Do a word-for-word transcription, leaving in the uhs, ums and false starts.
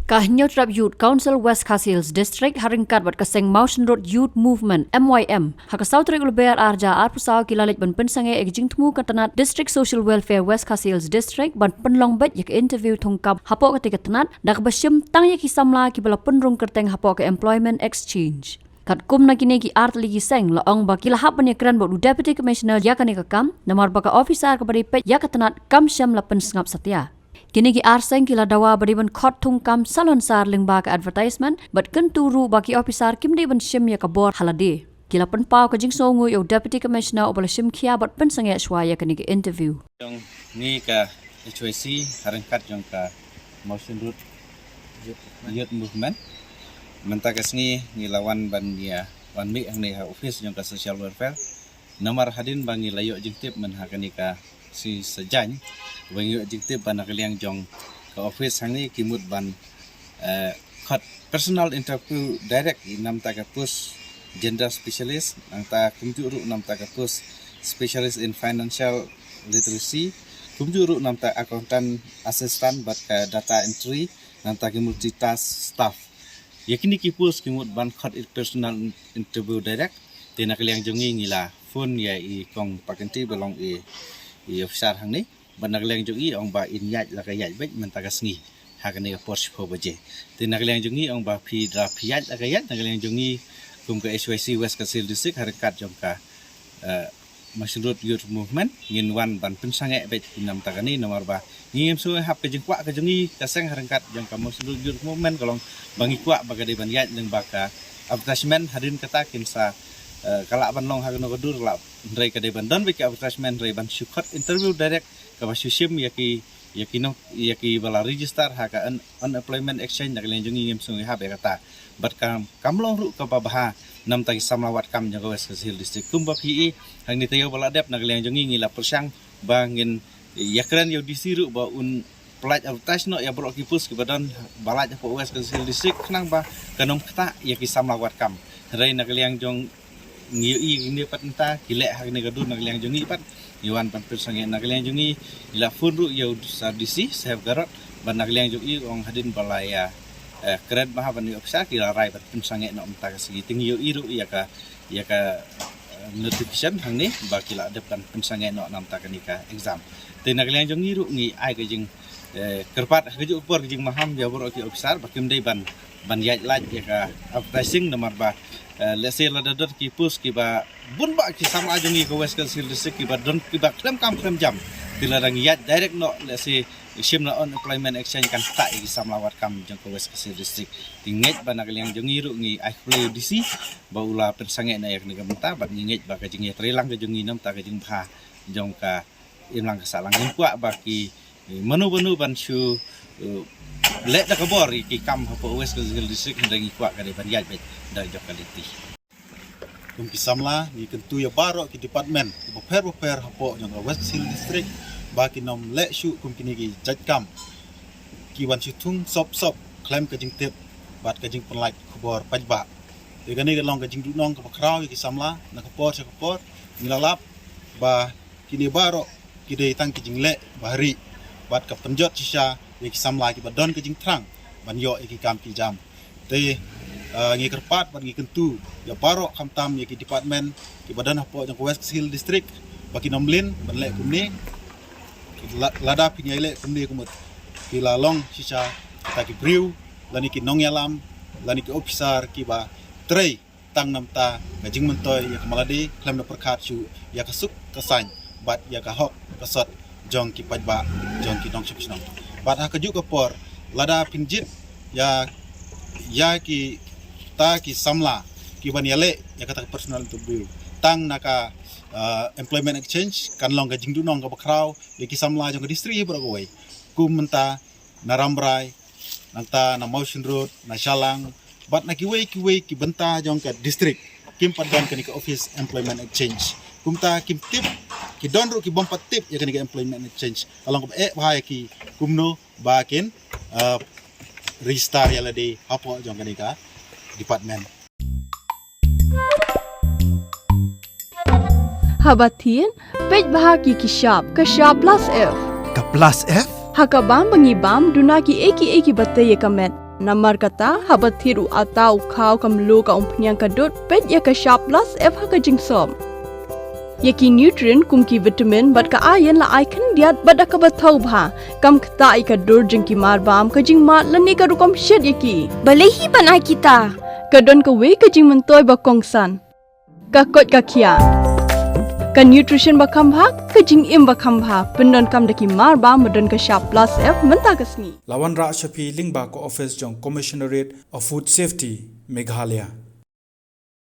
Ka Hynñiewtrep Youth Council West Khasi Hills District ha ryngkat bad ka seng Mawshynrut Youth Movement, M Y M, ha ka saw tarik u Lber ar hajar arphew saw ki la leit ban pynsangeh ïa ka jingthmu ka tnat District Social Welfare West Khasi Hills District ban pynlong beit ïa ka interview thungkam hapoh katei ka tnat, da kaba shim tang ïa ki samla kiba la pynrung kyrteng hapoh ka Employment Exchange. Katkum na kine ki ar tylli ki seng la ong ba ki la hap ban ïakren bad u Deputy Commissioner ïa kane ka kam, namar ba ka officer kaba dei peit ïa ka tnat kam shym la pynsngap satia. Kine ki ar seng ki la dawa ba dei ban khot thungkam salonsar lyngba ka advertisement, bad kyntu ruh ba ki officer kim dei ban shim ïa ka bor ha lade. Ki la pynpaw ka jingsngewnguh ïa u Deputy Commissioner uba la shim khia bad pynsangeh shuwa ïa kane ka interview. Jong ngi ka H Y C ha ryngkat jong ka Mawshynrut Youth Movement. Mynta ka sngi ngi la wan ban ïa wan mih hangne ha office jong ka Social Welfare. Namar hadien ba ngi la ïoh jingtip mynha kane ka sngi Saitjaiñ, ba ngi ïoh jingtip ba na ka liang jong ka office hangne ki mut ban, eh, khot personal interview direct na bynta ka post gender specialist, nangta kumjuh ruh na bynta ka post specialist in financial literacy, kumjuh ruh na bynta accountant assistant bad ka data entry, nangta ki multitask staff. Ïa kine ki post ki mut ban khot personal interview direct. Te na ka liang jong ngi ngi la phone ïa i Kong Pakynti ba long i, i officer hangne. Bad na ka liang jong i ong ba in ïaid la ka ïaid beit mynta ka sngi ha kane ka por shiphew baje. Te na ka liang jong i ong ba phi da phi ïaid la ka ïaid, na ka liang jong i kum ka H Y C West Khasi Hills District ha ryngkat jong ka, eh, Mawshynrut Youth Movement ngin wan ban pynsangeh beit na bynta kane, namar ba ngi ngim sngewhap ka jingkwah ka jong i ka seng ha ryngkat jong ka Mawshynrut Youth Movement ka long ba ngi kwah ba ka dei ban ïaid lyngba ka advertisement. Hadien kata kin sa, eh, ka lah ban long ha kano ka dur lah, hynrei ka dei ban don beit ka advertisement hynrei ban shu khot interview direct kaba shu shim ïa ki, ïa ki nong, ïa kiba la register ha ka un-, Unemployment Exchange. Na ka liang jong ngi ngim sngewhap ïa kata. Bad kam, kam long ruh kaba bha na bynta ki samla wad kam jong ka West Khasi Hills District. Kumba phi i hangne taïew ba la dep, na ka liang jong ngi ngi la pyrshang ba ngin ïakren ïa u D C ruh ba un pynlait advertise noh ïa baroh ki post kiba don ba lait hapoh West Khasi Hills District khnang ba kan ym ktah ïa ki samla wad kam. Hynrei na ka liang jong ngi ïohi ïa kine pat mynta ki leh ha kane ka dur, na ka liang jong ngi pat ngi wan ban pynsangeh. Na ka liang jong ngi ngi la phone ruh ïa u sir D C Saheeb Gahlot, bad na ka liang jong i ong hadien ba la ïa, eh, kren bha ban ïa u officer ki la rai ban pynsangeh noh mynta ka sngi. Te ngi ïohi ruh ïa ka, ïa ka, eh, notification hangne ba ki la dep ban pynsangeh noh na bynta kane ka exam. Te na ka liang jong ngi ruh ngi ai ka jing, eh, kyrpad ha kajuh ka por ka jingmaham ïa baroh ki officer ba kim dei ban ban ïaid lait ïa ka advertising, namar ba, eh, lehse lada don ki post kiba bun bah ki samla jong ngi ka West Khasi Hills District kiba don kiba khlem kam khlem jam, te lada ngi ïaid direct noh lehse shim na Unemployment Exchange kan ktah ïa ki samla wad kam jong ka West Khasi Hills District. Te ngi ngeit ba na ka liang jong ngi ruh ngi ai khublei ïa u D C ba u la pynsangeh noh ïa kane ka bynta, bad ngi ngeit ba ka jingïatreilang ka jong ngi na bynta ka jingbha jong ka imlang ka sahlang. Ngim kwah ba ki, eh, mano mano ban shu, eh, leh da ka bor ïa ki kam hapoh West Khasi Hills District, hynrei ngi kwah ka dei ban ïaid beit da jong ka lynti. Kum ki samla ngi kyntu ïa baroh ki department kiba pher ba pher hapoh jong ka West Khasi Hills District ba kin ym leh shuh kum kine ki jait kam ki wan shu thung sop sop khlem ka jingtip bad ka jingpynlait khubor paidbah. Te kane ka long ka jingduhnong kaba khraw ïa ki samla, na ka por sha ka por ngi la lap ba kine baroh ki dei tang ki jingleh ba ha rieh bad ka pynjot shisha ïa ki samla kiba don ka jingthrang ban ïoh ïa ki kam ki jam. Te, eh, ngi kyrpad bad ngi kyntu ïa baroh khamtam ïa ki department kiba don hapoh jong ka West Khasi Hills District ba kin ym lin ban leh kumne. La-, lada phin ïai leh kumne kumut ki la long shisha kita ki briew lane ki nongïalam lane ki officer kiba trei tang na bynta ka jingmyntoi ïa ka malade khlem da pyrkhat shuh ïa ka suk ka saiñ bad ïa ka hok ka sot jong ki paidbah, jong ki nongshong shnong. Bad ha kajuh ka por lada phin jied ïa, ïa kita ki samla ki ban ïaleh ïa kata ka personal interview tang na ka, eh, Employment Exchange, kan long ka jingduhnong kaba khraw ïa ki samla jong ka district baroh kawei. Kum mynta na Rambrai, nangta na Mawshynrut, na Shillong, bad na kiwei kiwei ki bynta jong ka district kim pat don kane ka office Employment Exchange. Kumta kim tip, ki don ruh ki bym pat tip ïa kane ka Employment Exchange. Ka long kaba eh bha ïa ki kumno ba kin, eh, register ïa lade hapoh jong kane ka department. Haba thied, peit bha ki ki shap, ka shap plus F. Ka plus F? Ha ka bam ba ngi bam, duna ki ei ki ei kiba tei ïa ka met. Namar kata, haba thied u ata, u khaw, ka mluh, ka umphniang, ka dud, peit ïa ka Shap Plus F ha ka jingsop. Ïa ki nutrient kum ki vitamin bad ka iron la ai khyndiat bad da kaba thaw bha. Kam ktah ïa ka dur jong ki marbam, ka jingmad lane ka rukom shet ïa ki. Balei hi ban ai kita? Ka don kawei ka jingmyntoi ba kongsan. Ka koit ka khiah. Ka nutrition ba kham bha, ka jingim ba kham bha. Pyndonkam da ki marbam ba don ka Shap Plus F mynta ka sngi. La wanrah sha phi lyngba ka office jong Commissionerate of Food Safety, Meghalaya.